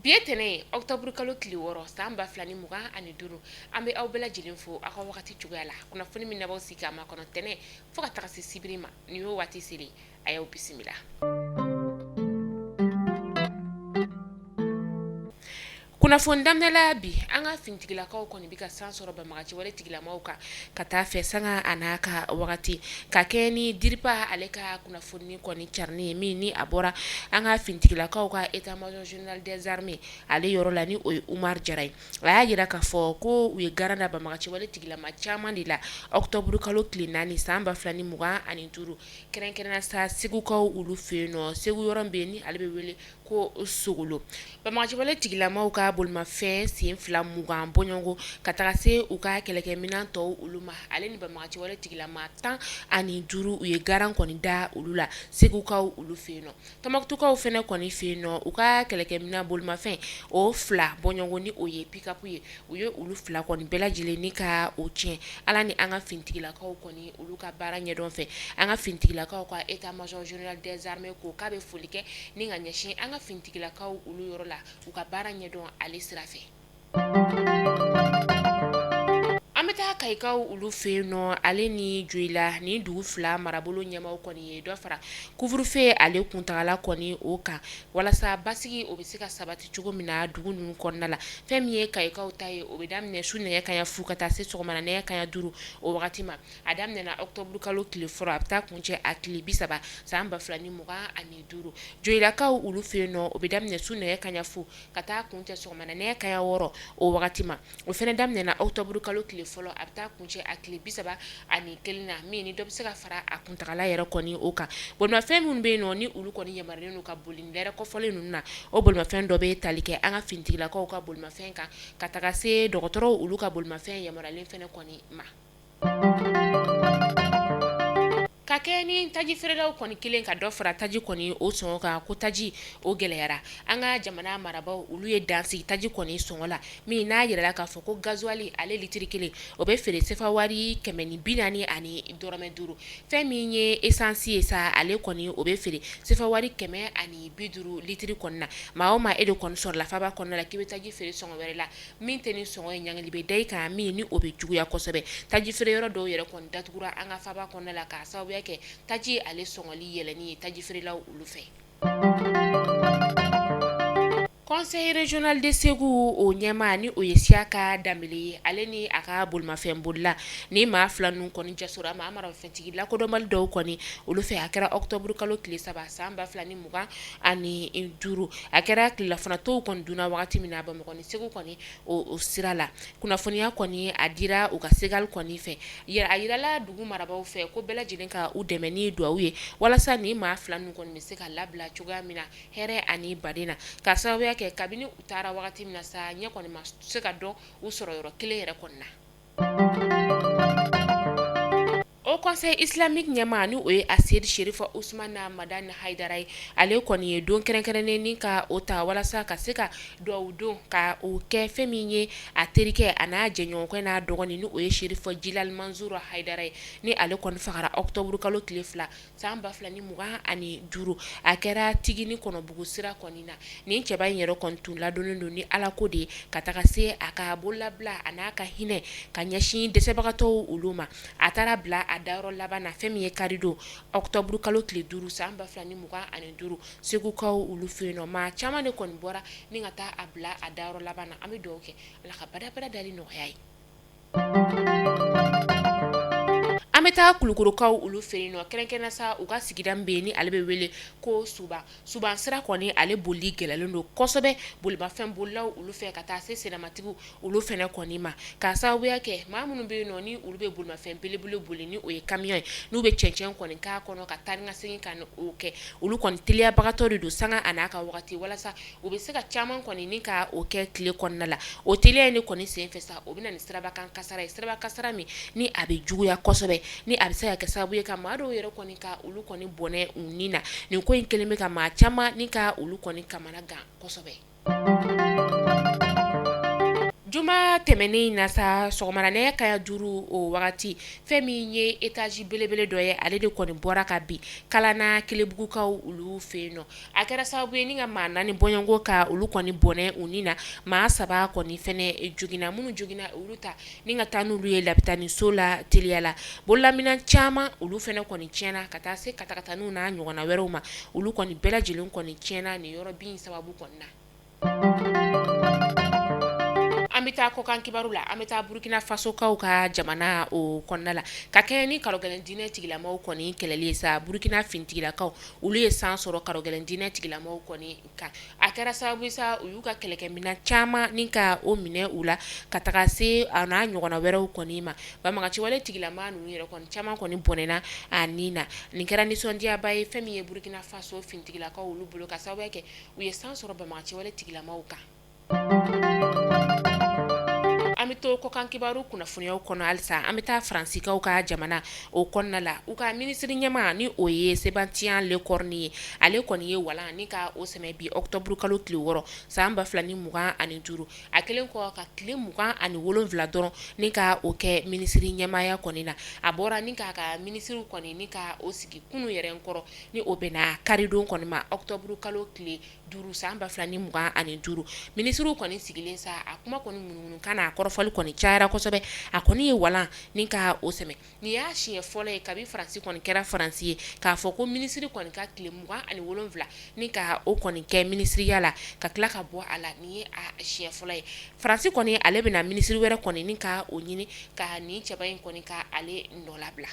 Bi ye tɛnɛn ye, octobre kalo tile 6 san 2025. An bɛ aw bɛɛ lajɛlen fo aw ka wagati cogoya la. Kunnafoni min n'aw sigi k'a makɔnɔ tɛnɛn fo ka taga se sibiri ma, nin y'o waati selen, a y'aw bisimila. Kunnafoni daminɛ la bi, an ka finitigilakaw kɔni bɛ ka san sɔrɔ banbaganciwale tigilamaw kan ka taa fɛ sanga a n'a ka wagati ka kɛ ni DIRPA ale ka kunnafoni kɔni carinni ye, min ni a bɔra an ka finitigilakaw ka état-major général des armées ale yɔrɔ la, ni o ye Umaru Jara ye. A y'a jira k'a fɔ ko u ye garan da banbaganciwale tigilama caman de la octobre kalo tile 4 san 2025, kɛrɛnkɛrɛnnenya sa Segukaw olu fɛ yen nɔ, Segu yɔrɔ bɛ yen ni ale bɛ wele ko Sogolo. Banbaganciwale tigilamaw ka bolimafɛn sen fila 20 bɔɲɔgɔnko ka taga se u ka kɛlɛkɛminɛn tɔw olu ma, ale ni banbaganciwale tigilama 15, u ye garan kɔni da olu la Segukaw olu fɛ yen nɔ. Tɔnbukutukaw fana kɔni fɛ yen nɔ, u ka kɛlɛkɛminɛn bolimafɛn o fila bɔɲɔgɔnko ni o ye pick-up ye, u ye olu fila kɔni bɛɛ lajɛlen ni ka o tiɲɛ. Ala ni an ka finitigilakaw kɔni olu ka baara ɲɛdɔn fɛ, an ka finitigilakaw ka état-major général des armées ko k'a bɛ foli kɛ ni ka ɲɛsin an ka finitigilakaw olu yɔrɔ la u ka baara ɲɛdɔn ale sira fɛ. An bɛ taa Kayikaw olu fɛ yen nɔ, ale ni Joyila, ni dugu fila marabolo ɲɛmaaw kɔni ye dɔ fara couvre-feu ale kuntagala kɔni o kan walasa basigi o bɛ se ka sabati cogo min na dugu ninnu kɔnɔna la. Fɛn min ye Kayikaw ta ye, o bɛ daminɛ su nɛgɛ kanɲɛ 0 ka taa se sɔgɔmada nɛgɛ kanɲɛ 5 o wagati ma. A daminɛna octobre kalo tile fɔlɔ, a bɛ taa kuncɛ a tile 30 san 2025. Joyilakaw olu fɛ yen nɔ, o bɛ daminɛ su nɛgɛ kanɲɛ 0 ka taa kuncɛ sɔgɔmada nɛgɛ kanɲɛ 6 o wagati ma. O fana daminɛna octobre kalo tile fɔlɔ, a bɛ taa kuncɛ a tile 31 na, min ni dɔ bɛ se ka fara a kuntagala yɛrɛ kɔni o kan. Bolimafɛn minnu bɛ yen nɔ ni olu kɔni yamaruyalen don ka boli nin lɛrɛ kɔfɔlen ninnu na, o bolimafɛn dɔ bɛ tali kɛ an ka finitigilakaw ka bolimafɛn kan ka taga se dɔgɔtɔrɔw olu ka bolimafɛn yamaruyalen fana kɔni ma. Ka kɛ ni taji feerelaw kɔni kelen ka dɔ fara taji kɔni o sɔngɔ kan, ko taji o gɛlɛyara. An ka jamana marabaaw olu ye dan sigi taji kɔni sɔngɔ la, min n'a yirala k'a fɔ ko gasoil ale litiri kelen o bɛ feere sefa wari 140 ni dɔrɔmɛ 5. Fɛn min ye essence ye sa, ale kɔni o bɛ feere sefa wari 150 litiri kɔni na. Maa o maa e de kɔni sɔrɔla faba kɔnɔna la k'i bɛ taji feere sɔngɔ wɛrɛ la min tɛ nin sɔngɔ ye, ɲangili bɛ da i kan min ni o bɛ juguya kosɛbɛ. Taji feere yɔrɔ dɔw yɛrɛ kɔni datugura an ka faba kɔnɔna la k'a sababuya kɛ taji ale sɔngɔli yɛlɛnni ye taji feerelaw olu fɛ. Conseil régional de Segu o ɲɛmaa ni o ye Siyaka Danbele ye, ale ni a ka bolimafɛn bolila, ni maa fila ninnu kɔni jasora maa maramafɛntigi lakodɔnbali dɔw kɔni olu fɛ. A kɛra octobre kalo tile 3 san 2025. A kɛra tilelafana tow kɔni dunna wagati min na Bamakɔ ni Segu kɔni o sira la. Kunnafoniya kɔni a dira u ka segali kɔni fɛ. A yirala dugu marabaaw fɛ ko bɛɛ lajɛlen ka u dɛmɛ ni dugawu ye walasa ni maa fila ninnu kɔni bɛ se ka labila cogoya min na hɛrɛ ani baden na, k'a sababuya kɛ kabini u taara wagati min na sa, ɲɛ kɔni ma se ka dɔn u sɔrɔ yɔrɔ kelen yɛrɛ kɔni na. Haut Conseil islamique ɲɛmaa ni o ye Aseyidi Serifu Usumani Madani Hayidara ye, ale kɔni ye don kɛrɛnkɛrɛnnen ni ka o ta walasa ka se ka dugawu don ka o kɛ fɛn min ye a terikɛ a n'a jɛɲɔgɔnkɛ n'a dɔgɔnin ni o ye Serifu Jilali Mansuru Hayidara ye, ni ale kɔni fagara octobre kalo tile 2 san 2025. A kɛra Tigini Kɔnɔbugu sira kɔni na. Nin cɛba in yɛrɛ kɔni tun ladɔnnen don ni Ala ko de ye ka taga se a ka bololabila a n'a ka hinɛ ka ɲɛsin dɛsɛbagatɔw olu ma. A taara bila a dayɔrɔ laban na fɛn min ye karidon octobre kalo tile 5 san 2025 Segukaw olu fɛ yen nɔ. Maa caman de kɔni bɔra ni ka taa a bila a dayɔrɔ laban na. An bɛ dugawu kɛ Ala ka badabada dali nɔgɔya ye. An bɛ taa Kulukorokaw olu fɛ yen nɔ, kɛrɛnkɛrɛnnenya sa u ka sigida min bɛ yen ni ale bɛ wele ko Suba. Suba sira kɔni ale bolili gɛlɛyalen don kosɛbɛ bolimafɛn bolilaw olu fɛ ka taa se sennamatigiw olu fana kɔni ma, k'a sababuya kɛ maa minnu bɛ yen nɔ ni olu bɛ bolimafɛn belebele boli ni o ye camion ye, n'u bɛ cɛncɛn kɔni k'a kɔnɔ ka taa ni ka segin ka o kɛ, olu kɔni teliyabagatɔ de don sanga a n'a ka wagati walasa u bɛ se ka caman kɔni ni ka o kɛ tile kɔnɔna la. O teliya in de kɔni senfɛ sa, o bɛ na ni sirabakan kasara ye, siraba kasara min ni a bɛ juguya kosɛbɛ, ni a bɛ se ka kɛ sababu ye ka maa dɔw yɛrɛ kɔni ka olu kɔni bɔnɛ u ni na. Nin ko in kɛlen bɛ ka maa caman ni ka olu kɔni kamana gan kosɛbɛ. Juma tɛmɛnen in na sa, sɔgɔmada nɛgɛ kanɲɛ 5 o wagati, fɛn min ye étage belebele dɔ ye, ale de kɔni bɔra ka bin Kalana Kelebugukaw olu fɛ yen nɔ. A kɛra sababu ye ni ka maa 4 bɔɲɔgɔnko ka olu kɔni bɔnɛ u ni na, maa 3 kɔni fɛnɛ joginna. Minnu joginna, olu ta ni ka taa n'olu ye lapitaniso la teliya la. Bololaminɛn caman olu fɛnɛ kɔni tiɲɛna, ka taa se katakataninw n'a ɲɔgɔnna wɛrɛw ma. Olu kɔni bɛɛ lajɛlen kɔni tiɲɛna nin yɔrɔ bin sababu kɔni na. An bɛ taa kɔkan kibaru la. An bɛ taa Burukina Fasokaw ka jamana o kɔnɔna la, ka kɛɲɛ ni karogɛlɛn diinɛ tigilamaw kɔni kɛlɛli ye sa. Burukina finitigilakaw, olu ye san sɔrɔ karogɛlɛn diinɛ tigilamaw kɔni kan. A kɛra sababu sa, u y'u ka kɛlɛkɛminɛn caman ni ka o minɛ u la, ka taga se a n'a ɲɔgɔnna wɛrɛw kɔni ma. Banbaganciwale tigilama ninnu yɛrɛ kɔni caman kɔni bɔnɛna a ni na. Nin kɛra nisɔndiyaba ye fɛn min ye Burukina Faso finitigilakaw olu bolo, ka sababu kɛ u ye san sɔrɔ banbaganciwale tigilamaw kan. An bɛ to kɔkan kibaru kunnafoniyaw kɔnɔ halisa. An bɛ taa Faransikaw ka jamana o kɔnɔna la. U ka minisiri ɲɛmaa, ni o ye Sébastien Lecornu ye, ale kɔni ye walan ni ka o sɛmɛ bi octobre kalo tile 6 san 2025. A kɛlen kɔ ka tile 27 dɔrɔn ni ka o kɛ minisiri ɲɛmaaya kɔni na, a bɔra ni k'a ka minisiriw kɔni ni ka o sigi kunun yɛrɛ kɔrɔ, ni o bɛnna karidon kɔni ma, octobre kalo tile 5 san 2025. Minisiriw kɔni sigilen sa, a kuma kɔni munumunu kan n'a kɔrɔfɔli kɔni cayara kosɛbɛ. A kɔni ye walan ni ka o sɛmɛ. Nin y'a siɲɛ fɔlɔ ye kabi Faransi kɔni kɛra Faransi ye, k'a fɔ ko minisiri kɔni ka tile 27 ni ka o kɔni kɛ minisiriya la, ka tila ka bɔ a la. Nin ye a siɲɛ fɔlɔ ye. Faransi kɔni, ale bɛna minisiri wɛrɛ kɔni ni ka o ɲini ka nin cɛba in kɔni ka ale nɔ labila.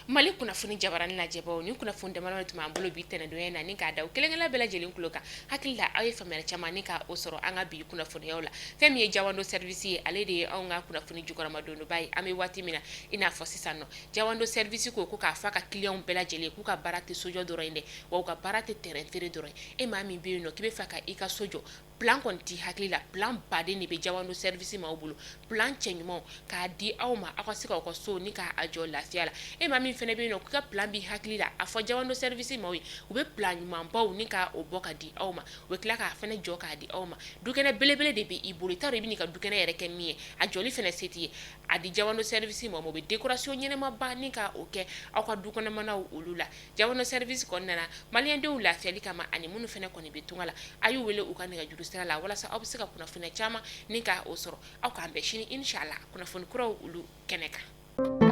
Mali kunnafoni jabaranin lajɛbaw, ni kunnafoni damadɔ tun b'an bolo bi tɛnɛndonya in na, ni k'a da kelenkelen bɛɛ lajɛlen tulo kan. Hakili la, aw ye faamuyali caman ni ka o sɔrɔ an ka bi kunnafoniyaw la. Fɛn min ye Jawando service ye, ale de ye anw ka kunnafoni jukɔrɔmadondonba ye. An bɛ waati min na i n'a fɔ sisan nɔ, Jawando service ko k'a fɔ a ka clients bɛɛ lajɛlen k'u ka baara tɛ sojɔ dɔrɔn ye dɛ, wa u ka baara tɛ terrain feere dɔrɔn ye. E maa min bɛ yen nɔ k'i bɛ fɛ ka i ka so jɔ, plan kɔni t'i hakili la, plan baden de bɛ Jawando service maaw bolo, plan cɛ ɲumanw k'a di aw ma, aw ka se k'aw ka so ni k'a jɔ lafiya la. E maa min fana bɛ yen nɔ k'i ka plan b'i hakili la, a fɔ Jawando service maaw ye, u bɛ plan ɲumanbaw ni ka o bɔ ka di aw ma, u bɛ tila k'a fana jɔ k'a di aw ma. Dukɛnɛ belebele de bɛ i bolo, i t'a dɔn i bɛ n'i ka dukɛnɛ yɛrɛ kɛ min ye, a jɔli fana se t'i ye, a di Jawando service maaw ma, u bɛ décoration ɲɛnamaba ni ka o kɛ aw ka dukɔnɔmanaw olu la. Jawando service kɔni nana maliyɛndenw lafiyali kama, ani minnu fana kɔni bɛ tunga la. A y'u wele u ka nɛgɛjuru sira la walasa aw bɛ se ka kunnafoniya caman ni ka o sɔrɔ. Aw k'an bɛn sini inshallah kunnafoni kuraw olu kɛnɛ kan.